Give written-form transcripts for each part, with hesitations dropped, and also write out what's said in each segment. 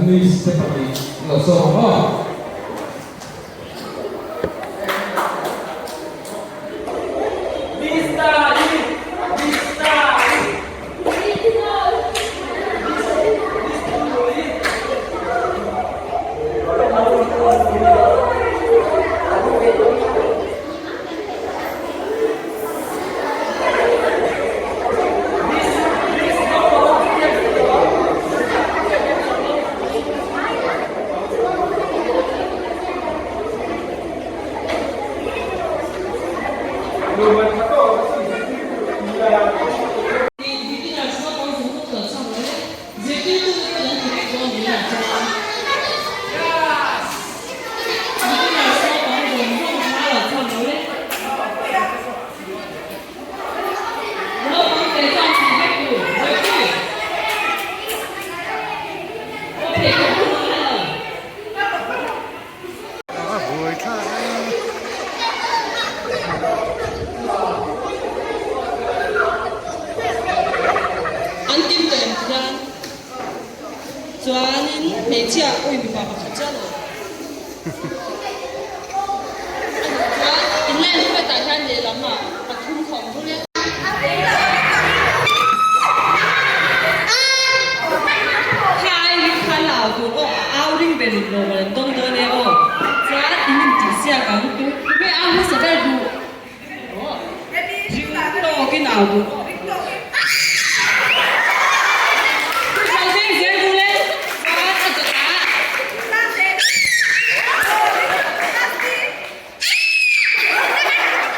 Kan miss te pahnih lo sawm ang aw. A buai thlak a. An kim tawh em khian chuanin hmeichhia ui mipa pakhat chiah lo chuan inline hruaitah hian lehlam ah pathum khawm thung e. Kha ai ring kha la au tur aw a au ring ve lut lo maw an dawng dawn e aw chuan in in tih siak ang tu nge au hmasa ber duh aw ring tawk in au duh aw Lo veng zel duh le chuan a dawt ah.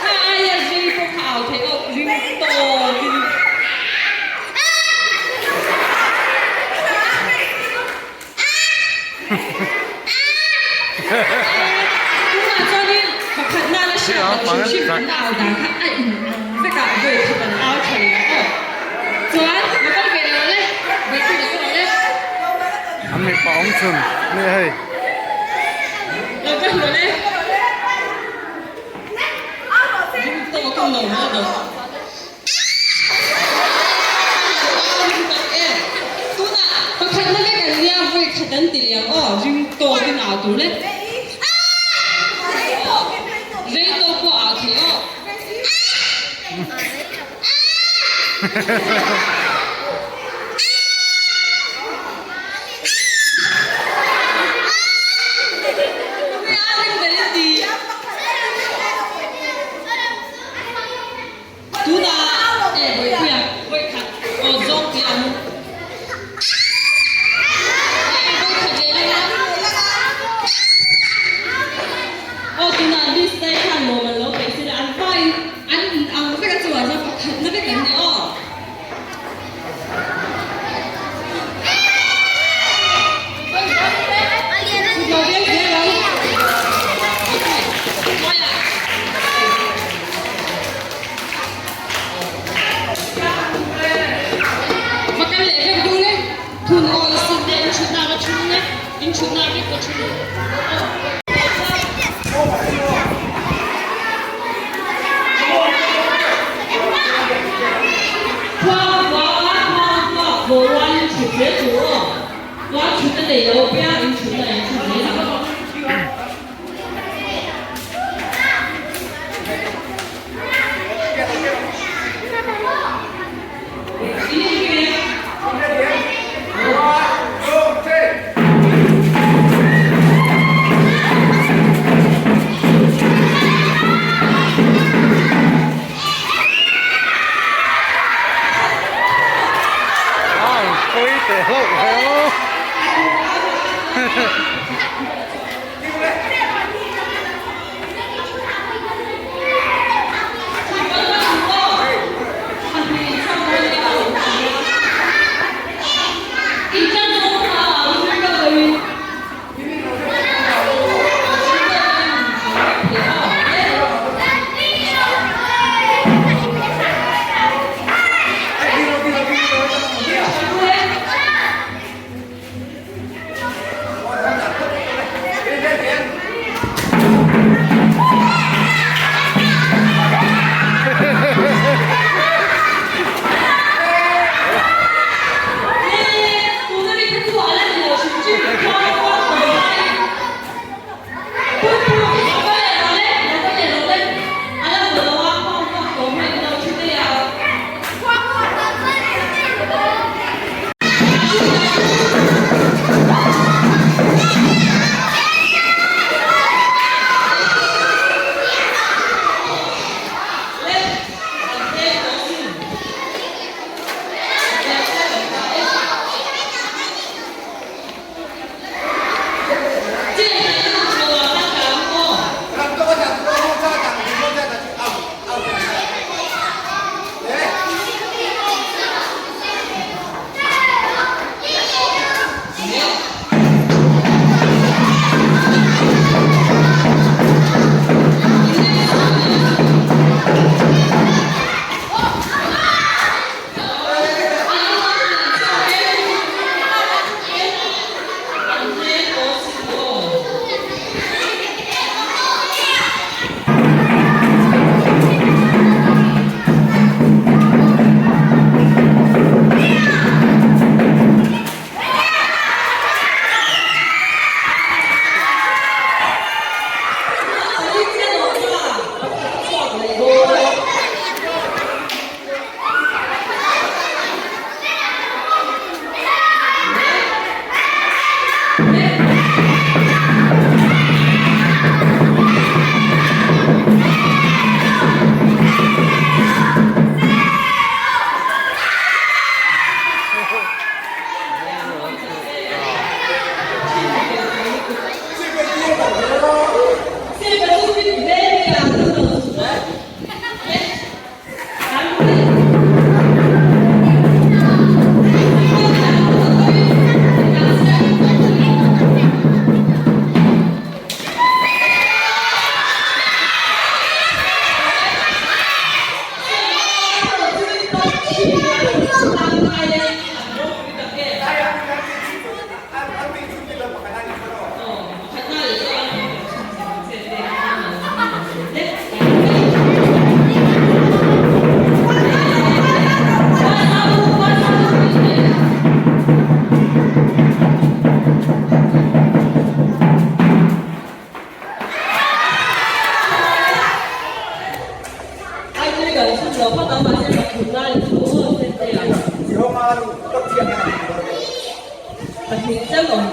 Kha aia ring pawh kha au theih loh ring tawkin. Tunah chuanin pakhatna la hriat loh hrim hrim an au dan kha a in ang vek a, vawi khat an au tha leh ang aw. Chuan lo kal ve lo le, vawi khat lo kal lo le. An mipa awm chhun nia hei. Lo kal lo le. Ring tawk in lo maw lo. Tunah pakhatna vek an nia vawi khat an ti leh ang aw ring tawk in au tur le. Rei tawk pawh au thei aw. Tunah e Bawipuia vawikhat aw zawng tih ang. E vawikhat leh lang a. Aw tunah Miss Dai khan lawm an lo peih sila an pain an in ang vek a chungah chuan pakhatna vek an ni aw. Va kal leh vek dun e, thun aw i sit leh in thutna va thun e, in thutna vek va thun aw. Khua khua khua khua khaw rual in thut zel tur aw, chuan thutna nei lo piang in thutna in thut zel ang. Ang pui teh hlauh ve aw.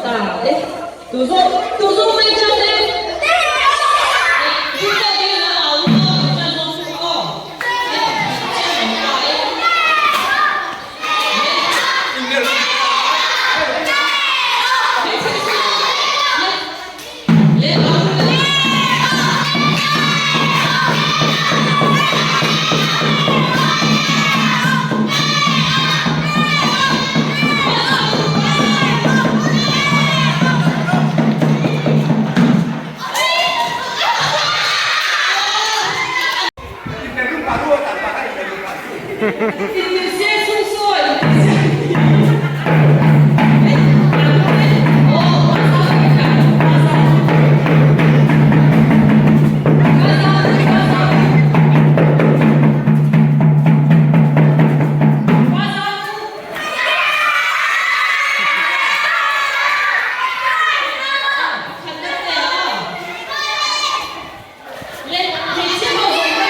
ta e. Tu zawk tu zawk mai chan e. Ring deuh in lo au ru aw in chan zawk chu aw. Le chan awm ta e. Le le au ru le.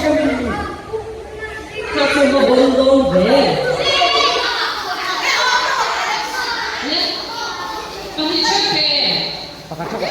Kha chu va bawn dawn ve. Le pahnih theuh pe. Pakhat theuh ka pe.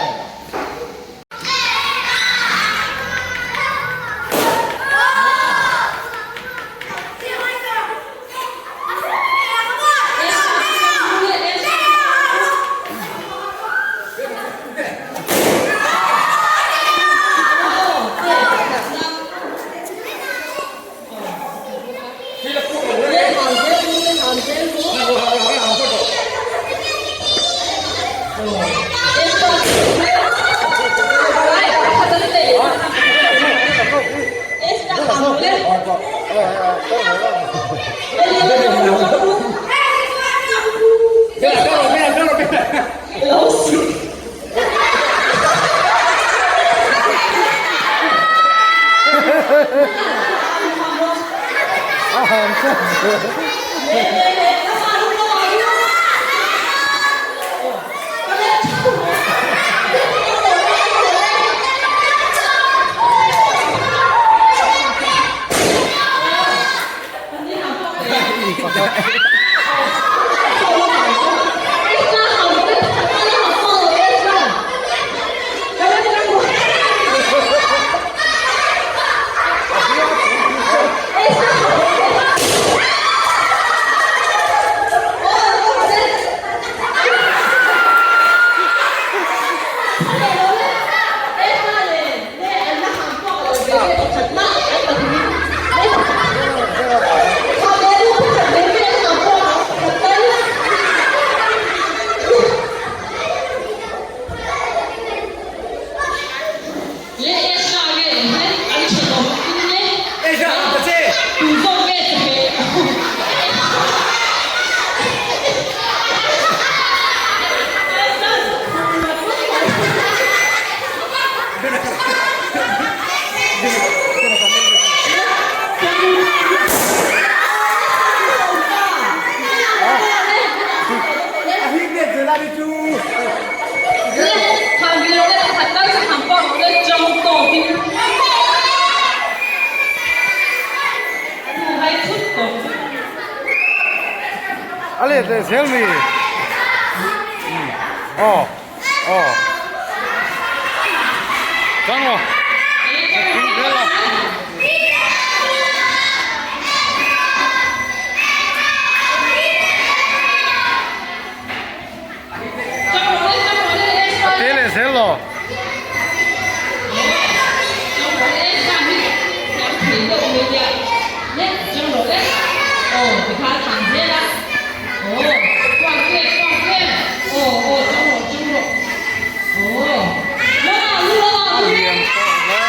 A let leh zel mi aw aw chang lo A te leh zel lo. A lian tawh hle.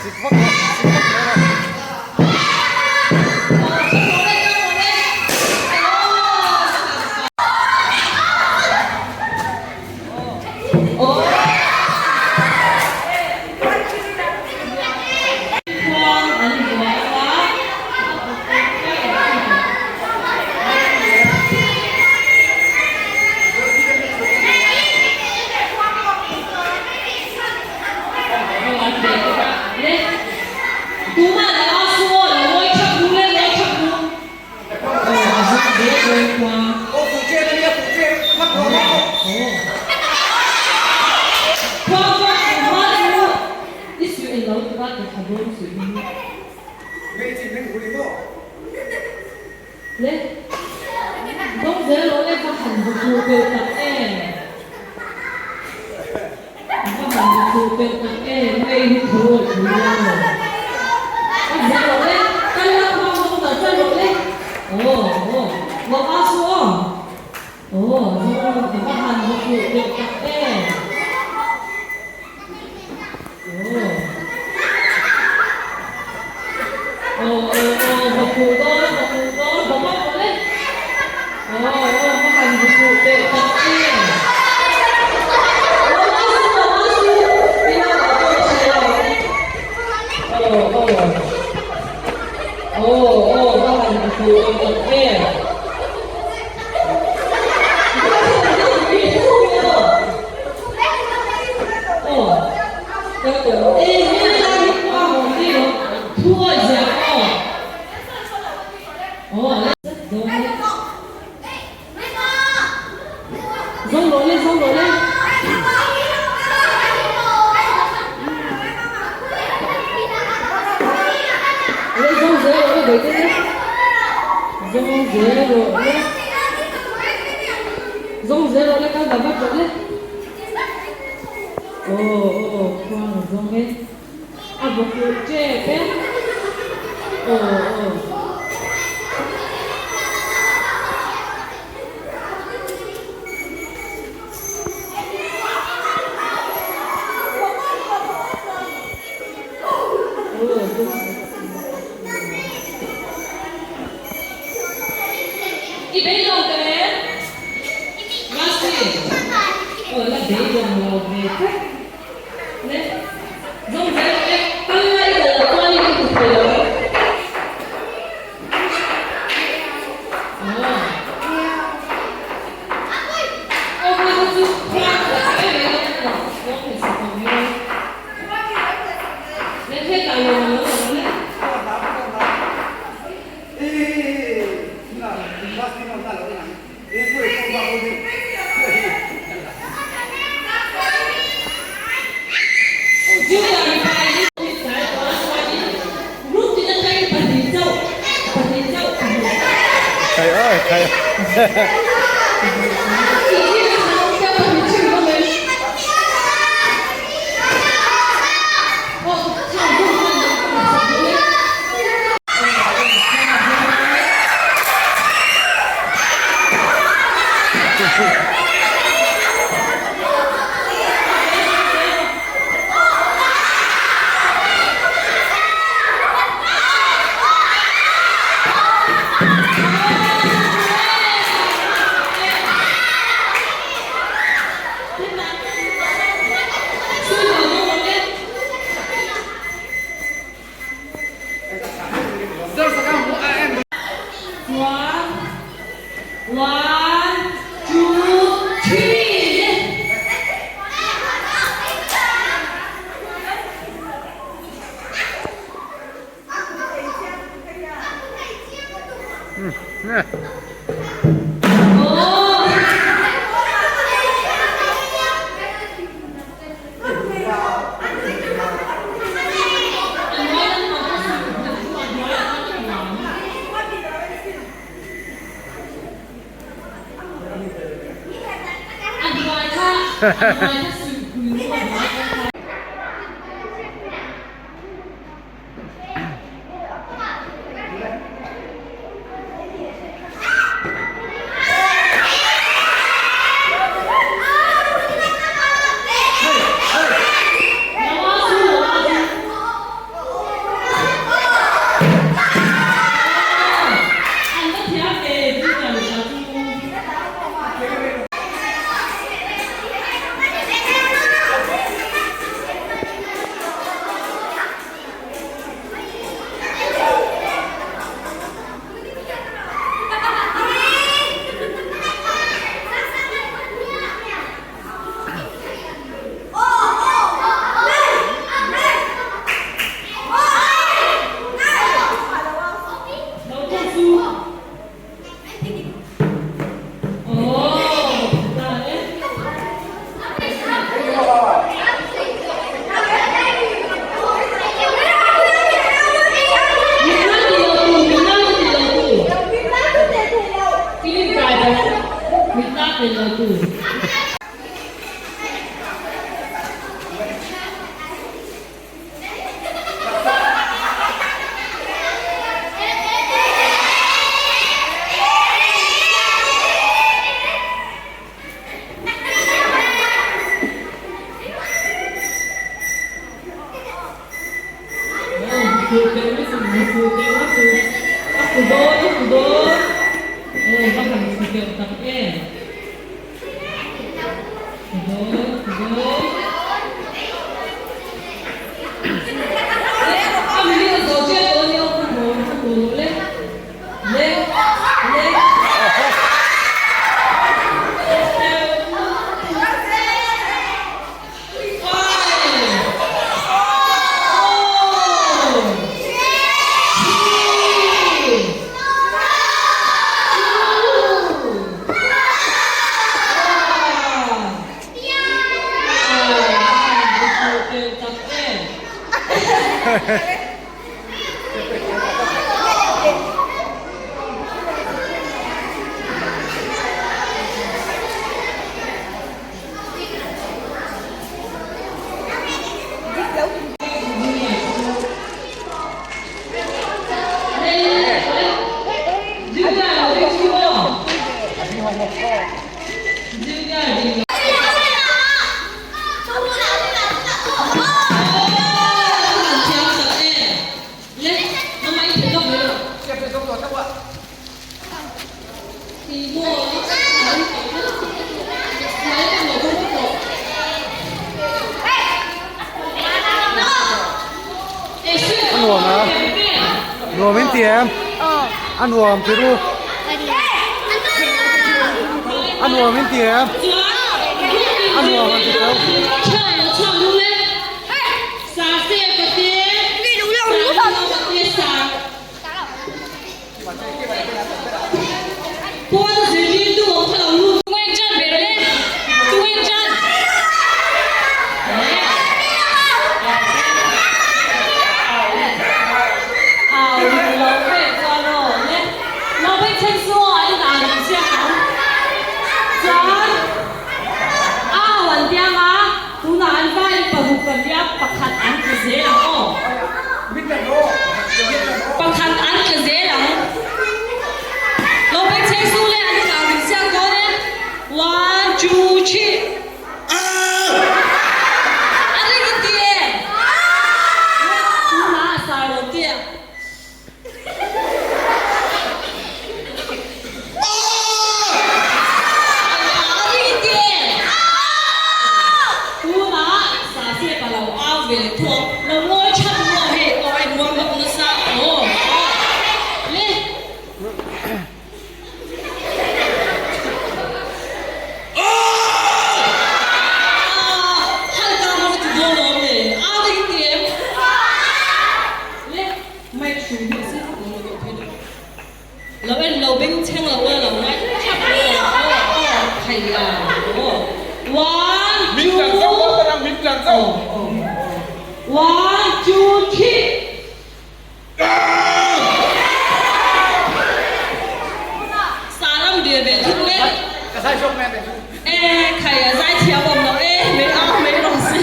Sik vak lo, sik vak lo rawh. Zawng rawh le, zawng rawh le. Le zawng zel rawh le bawihte le. Zawng zel rawh le. Zawng zel rawh le kal vat vat rawh le. Aw aw khuang a zawng e. A bawkluh tep e. Aw aw. I beidawng ta em? Rasi. Aw la beidawng lo ve tlat. Le zawng zel rawh e, kal lai kal loh chuan i hmu thei lo. Aw aw kha chu khuan a la em em a, khuang thei sak ang em a. Le hetah lo a lo lang le. Juda mipa hi Israel tawh a chuanin group tin atangin pahnih chauh pahnih chauh a hmu. Khai oi khai. One, one, two, three. A nuam a, nuam in ti em? A nuam ti ru. A nuam in ti em? A nuam an ti tho. Pakhat an tla zel ang. Lo beng chheng su le an inau ring siak dawn e. One, two, three. A ring in ti e. Tunah a sai lo ti a. Mic hrui hi a sei vak lo tawh phei deuh. Lo en lo bengchheng lo a lo ngaih thap lo aw aw thei a aw one two aw aw one two three Saram ve ve thung le e khai a zai thiam awm lo e mei au mei rawh si.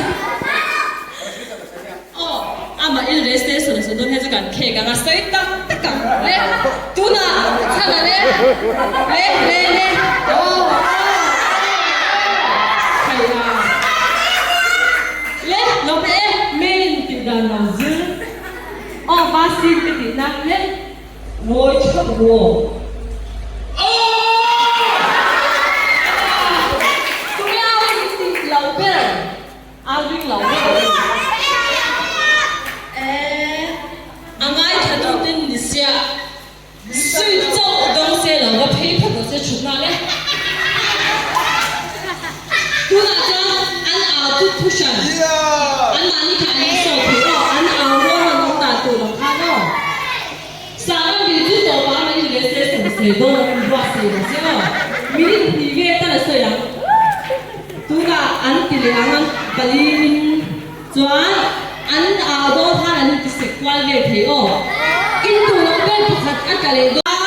Aw, amah in race station a sawi dawn hian chu kan khek ang a sawi tak tak ang le tunah chhan a le le le le aw aw khai a le lo pe e main tih dan lo zir aw va sin ka tih na le ngawi theuh ru aw. Tunge au in tih lo ber. A ring lo ber a ni. E, a ngaithla tu ten ni sia, sui chauh dawng se lo va phei phawt lo se chhuk nghal e. Tunah chuan an au chu thu hran, an mahni kha an insawh thei aw, an au rual an awm dan tur ang khan aw. Sangam dil chu tawpah a in rel se sawi sawi dawn ang in ruah sawi lo se aw. Minute hnih ve tal a sawi ang. Tunah an ti leh ang an paliin chuan an au dawn khan an inti sek kual vel thei aw. In duh loh ber pakhat a tla leh dawn a,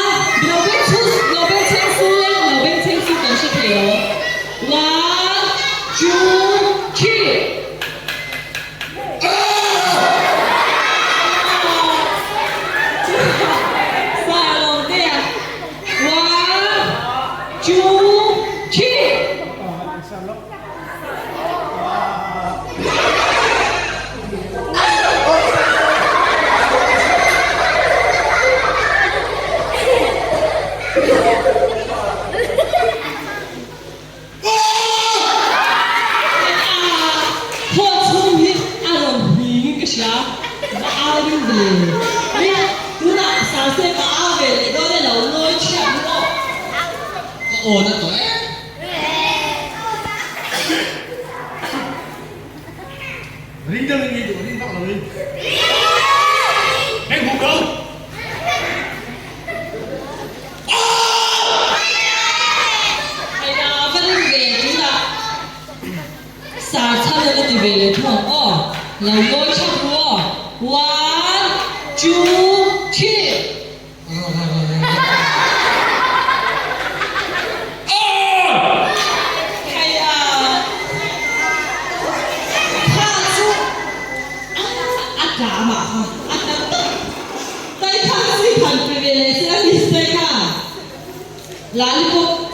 lo beng chhu lo beng chheng su le lo beng chheng su kan hre thei lo. One, two, three. Hall chhung hi a rawn hmingin ka hria, va au ring ve le. Tunah Sase ka au ve leh dawn e lo ngawi chhiat ru aw. Ka aw na tawh e. Ring deuh in ngei duh ring vak lo in. Heng huk lo. Hei a va ring ve tunah sar chhan a la ti ve leh thung ang aw, lo ngawi thap ru aw. One, two, three. Hei a, kha chu a tla mah kha, a tla tak. Tai kha si phan pe ve leh se a miss tai kha. Lollipop.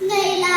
Nei lo.